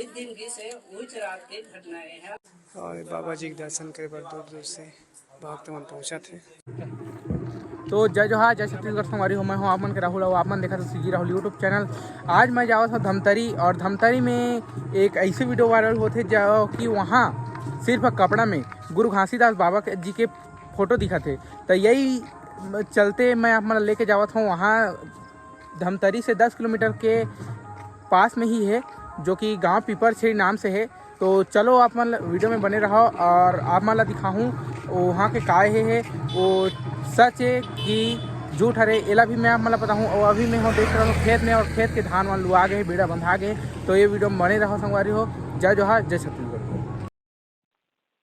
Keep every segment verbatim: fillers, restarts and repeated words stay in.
एक दिन की से उच्च रात के घटनाएं हैं। और बाबा जी के दर्शन करे बर दूर दूर से भक्त मन पहुंचत हे। तो जय जोहार, जय छत्तीसगढ़ संगवारी हो, मैं हूं आप मन के राहुल और आप मन देखत हो सीजी राहुल YouTube चैनल। आज मैं जावत हूं धमतरी और धमतरी में एक ऐसे वीडियो वायरल होथे जो कि वहां सिर्फ कपड़ा में गुरु घासीदास बाबा के, जी के फोटो दिखत हे। तो यही चलते मैं आप मन लेके जावत हूं वहां धमतरी से दस किलोमीटर के पास में ही है, जो कि गांव पीपरछेड़ी नाम से है। तो चलो आप मन वीडियो में बने रहो और आप मन ला दिखाहूँ वहाँ के काय हे, हे वो सच है कि झूठ हरे, एला भी मैं आप मन ला बताहूँ। और अभी मैं हूँ देख रहा हूँ खेत में और खेत के धान वान लुआ गए, बेड़ा बंधा गए। तो ये वीडियो में बने रहो संगवारी हो। जय जोहार, जय छत्तीसगढ़।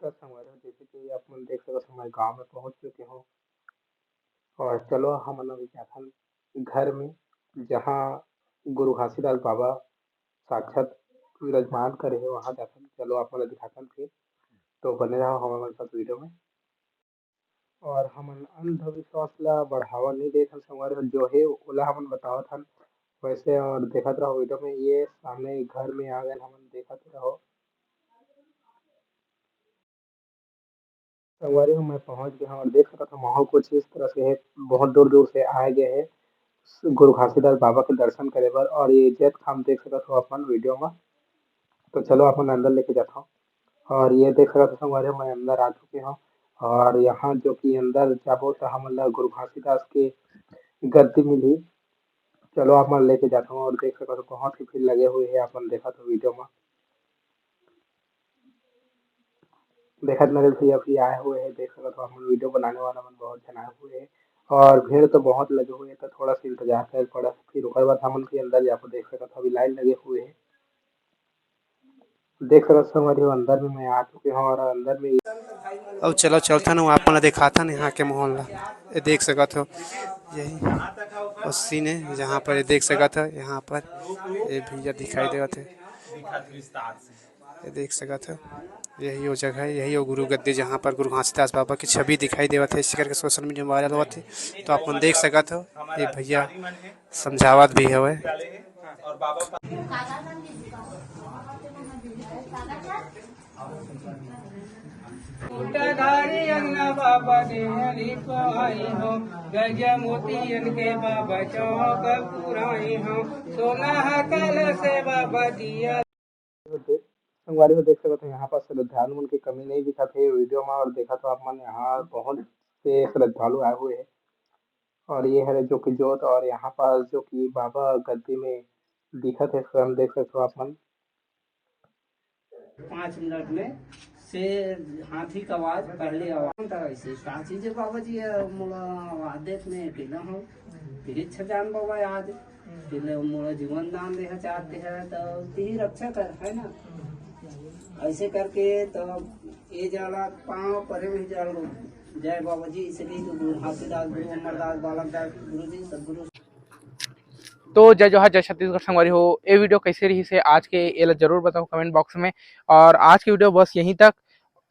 तो संगवारी हो, जैसे कि आप मन देख सकत हो, मैं गांव में पहुंच चुके हूँ और चलो हमन अभी जाथन घर में, जहाँ गुरु घासीदास बाबा साक्षात विराजमान करे हे, वहाँ जाथन। चलो आप मन ला दिखाथन फिर, तो बने रहो हमन साथ वीडियो में। और हमन अंधविश्वास ला बढ़ावा नहीं देथन संगवारी हो, जो हे ओला हमन बतावत हन वैसे। और देखत रहो वीडियो में, ये सामने घर में आ गए, हमन देखत रहो। संगवारी हो, मैं पहुंच गया हूं और देख सकत हो माहौल कुछ इस तरह से है, बहुत दूर दूर से आए गए हैं गुरु घासीदास बाबा के दर्शन करे बर। और ये जेत खाम देख सकत हो अपन वीडियो में, तो चलो अपन अंदर लेके जाता हूँ। और ये देख सकत हो संगवारी हो, मैं अंदर आ चुके हूँ और यहाँ जो कि अंदर जाबो तो हमन ला गुरु घासीदास के गद्दी मिली। चलो आप मन लेके जाता हूँ और देख सकत हो बहुत ही भीड़ लगे हुए है, अपन देखत हो वीडियो में। देखत मेरे भैया भी आए हुए हैं, देख सकत हो हमन वीडियो बनाने वाला मन बहुत जन आए हुए हैं और भीड़ तो बहुत लगे हुए हैं, तो थोड़ा सा इंतजार करे पड़ा। फिर ओकर बाद हमन भी अंदर जाके देख सकत हो अभी लाइन लगे हुए हैं। देख सकत हो संगवारी हो, अंदर में मैं आ चुके हूँ और अंदर में अब चलो चलथन, वो आप मन ला दिखाथन यहाँ के माहौल ला। ये देख सकत हो, यही वो सीन है जहाँ पर ये देख सकत हो, यहाँ पर ये भैया दिखाई देवत है। ये देख सकत हो, यही वो जगह है, यही वो गुरु गद्दी जहाँ पर गुरु घासीदास बाबा की छवि दिखाई देवत है। इसी करके सोशल मीडिया में वायरल होवत है, तो आप मन देख सकत हो, ये भैया समझावत भी हवे। छोटा धारी अंगना बाबा देहरी पवाई हो, गजा मोतियन के बाबा चौक पुराई हो, सोना हकल से बाबा दिया। संगवारी हो देख सकत हो, यहाँ पर श्रद्धालु मन के कमी नहीं दिखत है वीडियो में। और देखत हो आप मन, यहाँ बहुत से श्रद्धालु आए हुए हैं और ये हरे जो कि जोत और यहाँ पास जो कि बाबा गद्दी में दिखत है स्वयं, देख सकत हो आप मन। पाँच मिनट में से हाथी का आवाज, पहले आवाज था ऐसे, का चीज है बाबा जी, ये मोला आवाज देख, मैं अकेला हूँ, पीछे छजान बाबा आज, पहले मोला जीवन दान देहा चाहते हैं, तो तेही रक्षा कर, है ना? ऐसे करके तो ये जाला पाँव परे में जल, जय बाबा जी, इसलिए तो गुरु घासीदास, गुरु अमरदास, बालक दास, गुरु जी, सदगुरु। तो जय जोहार, जय छत्तीसगढ़ संगवारी हो। ये वीडियो कैसे रहिस हे आज के, एला जरूर बताओ कमेंट बॉक्स में। और आज की वीडियो बस यहीं तक।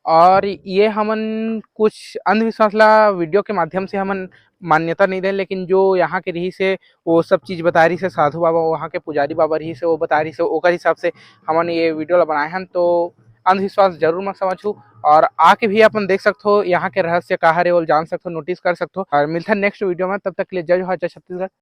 और ये हमन कुछ अंधविश्वास ला वीडियो के माध्यम से हमन मान्यता नहीं दें, लेकिन जो यहाँ के रहिस हे, वो सब चीज बता रहिस हे, साधु बाबा, वहाँ के पुजारी बाबा रहिस हे, वो बता रहिस हे, ओकर हिसाब से हमन ये वीडियो ला बनाए हन। तो अंधविश्वास जरूर मत समझू, और आके भी अपन देख सकत हो यहाँ के रहस्य का हरे, वो जान सकत हो, नोटिस कर सकत हो। और मिलथन नेक्स्ट वीडियो में, तब तक के लिए जय जोहार, जय छत्तीसगढ़।